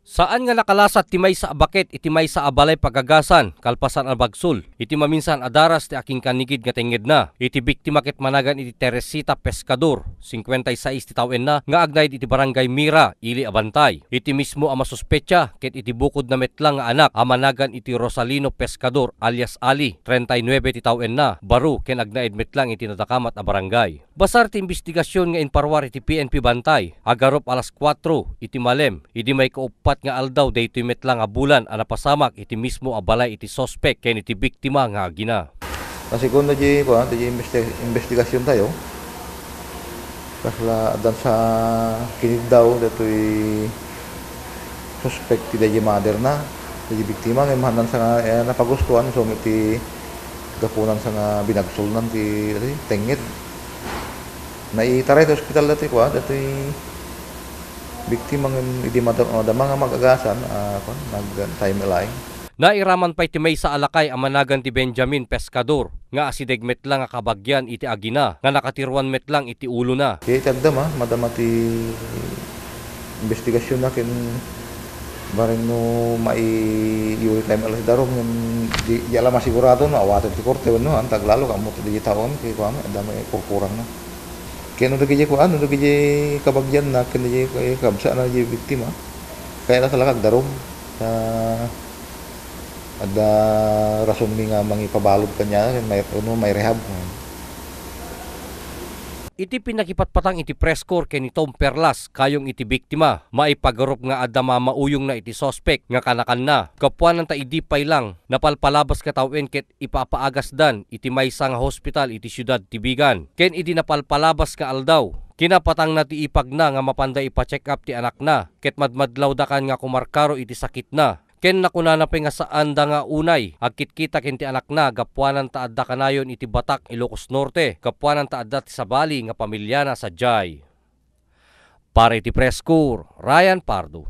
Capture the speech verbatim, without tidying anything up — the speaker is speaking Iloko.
Saan nga nakalasat ti maysa a baket iti maysa a balay pagagasan, kalpasan a Bagsol, iti maminsan a daras ti akinkanigid nga tengngedna. Iti biktima ket managan iti Teresita Pescador, singkuenta y sais ti tawenna, nga agnaed iti Barangay Mira, ili a bantay. Iti mismo a masuspetsa ket iti bukodna met lang nga anak a managan iti Rosalino Pescador alias Ali, treinta y nuebe ti tawenna, baro ken agnaed met lang iti nadakamat a barangay. Basar ti imbestigasyon nga inparuar iti P N P Bantay, agarup alas kuatro iti malem, idi maikauppat nga aldaw daytoy met lang a bulan a napasamak iti mismo a balay iti suspek ken iti biktima nga agina. Nasegun daydi, kuan, daydi imbesti-, imbestigasyon tayo. Kasla addan sa kiniddaw daytoy suspek ti daydi mother na, daydi biktima, ngem hanansa nga, eh, napagustuan, so, iti gapunansa nga binagsolnan ti, ti tengnged. Naitaray ti ospital daytoy, kuan, daytoy biktima ngem idi mada-, madama nga mag-agasan, ah, kuan, nag-time align. Nairaman pay ti maysa a lakay a managan ti Benjamin Pescador nga asideg met lang a kabagian iti agina nga nakatiruan met lang iti ulona. Iti agdama, madama ti imbestigasyon na ken bareng no mai-, yuri time alas darum ngem di, di ala masigurado no awaten ti korte wenno, antag lalo kammo ti di taon, kay kuan, adda may kurkurang na. Ken no dagiti kuan, no dagiti kabagian na, ken dagiti kabsat na, dagiti biktima, kayatna talaga agdarum. Ta adda rason mi nga mangipabalud kaniana, may, no, may rehab. Iti pinakipatpatang iti press corps ken ni Tom Perlas, kayong iti biktima, maipagarup nga adda mamauyongna iti suspek nga kanakanna. Gapuanan ta idi pay lang, napalpalabas nga tawen ket ipapaagasdan iti maysa nga hospital iti siudad ti Vigan. Ken idi napalpalabas nga aldaw, kinapatangna ti ipagna nga mapanda ipa-check up ti anakna, ket madmadlawdakan nga kumarkaro iti sakitna. Ken nakunana pay nga saanda nga unay agkitkita ken ti anakna gapuanan ta adda kanayon iti Batac, Ilocos Norte, gapuanan ta adda ti sabali nga pamiliana sadiay. Para iti Press Corps, Ryan Pardo.